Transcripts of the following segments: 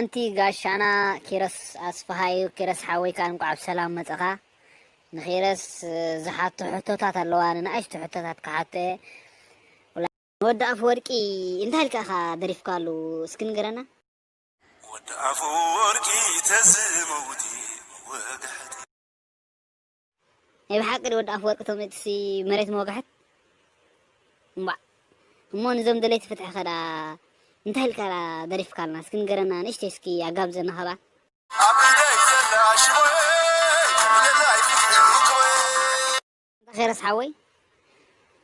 እንቲ ጋሻና ኪረስ ኣስፍሃዩ፣ ኪረስ ሓወይ፣ ከኣ እንቋዕ ብሰላም መጸኻ። ንኺረስ ዝሓቶ ሕቶታት ኣለዋ፣ ንኣሽቱ ሕቶታት ክሓቶ እየ። ወላ-፣ ወዲ ኣፍወርቂ እንታይ ኢልካ ኢኻ ደሪፍካሉ? እስኪ ንገረና። ወዲ ኣፍወርቂ ተዝመውቲ ወግሐት። ናይ ብሓቂ ድዩ ወዲ ኣፍወርቂ ተመይጥሲ መሬት መወግሐት? እምባዕ። እሞ ንዞም ደለይቲ ፍትሒ ከዳ እንታይ ኢልካ ደሪፍካልና? እስኪ ንገረና፣ ንእሽተይ እስኪ ኣጋብዘና ከባ። ኣብ ኢደይ ዘላ ሽቦ፣ ደላይ ፍትሒ ክወ። እንታይ ኸይረስ ሓወይ?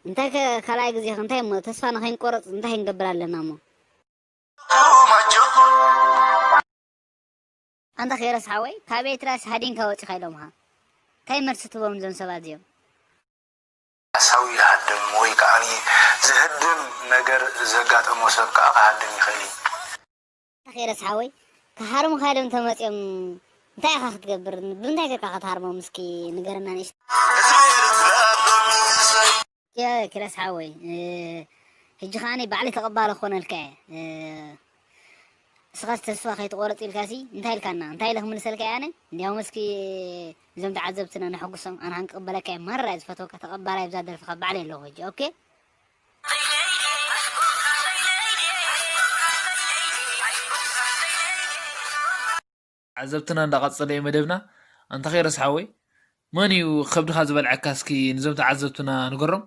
እንታይ ከ ካልኣይ ግዜ ኸ እንታይ እሞ ተስፋ ንኸይንቆረጽ እንታይ ክንገብር ኣለና እሞ? ኣንታ ኸይረስ ሓወይ፣ ካብ ኤርትራስ ሃዲንካ ወጺኻ ኢሎምኻ። እንታይ መልሲ ትህቦም እዞም ሰባት እዚኦም? ሓሳዊ ይሃድም ወይ ከዓኒ ዝህድም ነገር ዘጋጠሞ ሰብ ከኣ ክሃድም ይኽእል እዩ። ኣንታ ኸይረስ ሓወይ፣ ክሃርሙኻ ኢሎም ተመጺኦም እንታይ ኢኻ ክትገብር? ብምንታይ ጌርካ ክትሃርሞም እስኪ ንገረና ንእሽቶ። ኪ-፣ ኪረስ ሓወይ፣ እ፣ ሕጂ ከዓኒ ባዕለይ ተቐባሊ ክኾነልካ እየ። እ፣ ንስኻስ ተስፋ ከይትቖርጽ ኢልካሲ እንታይ ኢልካና? እንታይ ኢለ ክምልሰልካ እየ ኣነ? እንዲያውም እስኪ እዞም ተዓዘብትና ነሐጉሶም፣ ኣነ ክንቅበለካ እየ። ማራ እየ ዝፈትወካ፣ ተቐባላይ ኣብዛ ደርፍኻ ባዕለይ ኣለኹ ሕጂ። ኦኬ? ዓዘብትና እንዳቐጸለ እዩ መደብና። ኣንታ ኸይረስ ሓወይ፣ መን እዩ ከብድኻ ዝበልዐካ? እስኪ ንዞም ተዓዘብትና ንገሮም።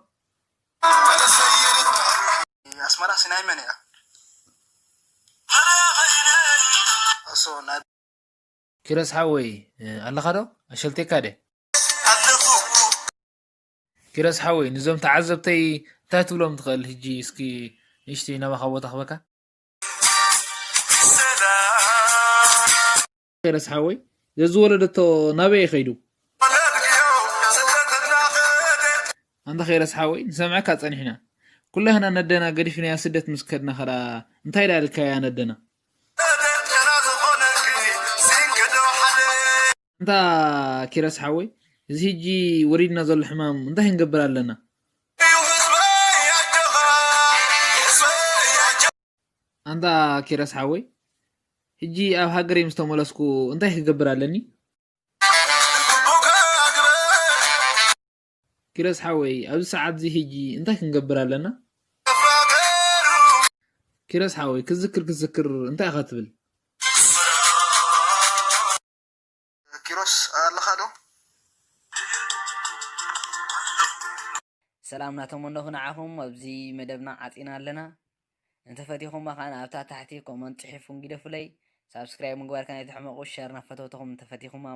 ኣስመራ ሲናይ መን እያ? እሱ ናይ ኪሮስ ሓወይ፣ ኣለኻ ዶ? ኣሸልቴካ ደ? ኪሮስ ሓወይ፣ ንዞም ተዓዘብተይ እንታይ ትብሎም ትኽእል? ሕጂ እስኪ ንእሽተይ ናባኻ ቦታ ክበካ። ኪሮስ ሓወይ፣ ዘዝወለደቶ ናበይ ከይዱ? ኣንታ ኪሮስ ሓወይ፣ ንሰምዐካ ጸኒሕና። ኩላህና ነደና ገዲፍናያ ስደት ምስ ከድና ኸዳ እንታይ ደኣ ኢልካያ ነደና? ኣንታ ኪሮስ ሓወይ፣ እዚ ሕጂ ወሪድና ዘሎ ሕማም እንታይ ክንገብር ኣለና? ኣንታ ኪሮስ ሓወይ፣ ሕጂ ኣብ ሃገረይ ምስ ተመለስኩ እንታይ ክገብር ኣለኒ? ኪሮስ ሓወይ፣ ኣብዚ ሰዓት እዚ ሕጂ እንታይ ክንገብር ኣለና? ኪሮስ ሓወይ፣ ክዝክር ክዝክር እንታይ ኢኻ ትብል? ኪሮስ ኣለኻ ዶ? ሰላም ናተመነኹ ንዓኹም ኣብዚ መደብና ዓጺና ኣለና። እንተፈቲኹማ ከኣ ኣብታ ታሕቲ ኮመንት ጽሒፉን ግደፉለይ። ሳብስክራይብ ምግባር ከኣ ኣይትሕመቑ። ሸር ናብ ፈተውትኹም እንተፈቲኹማ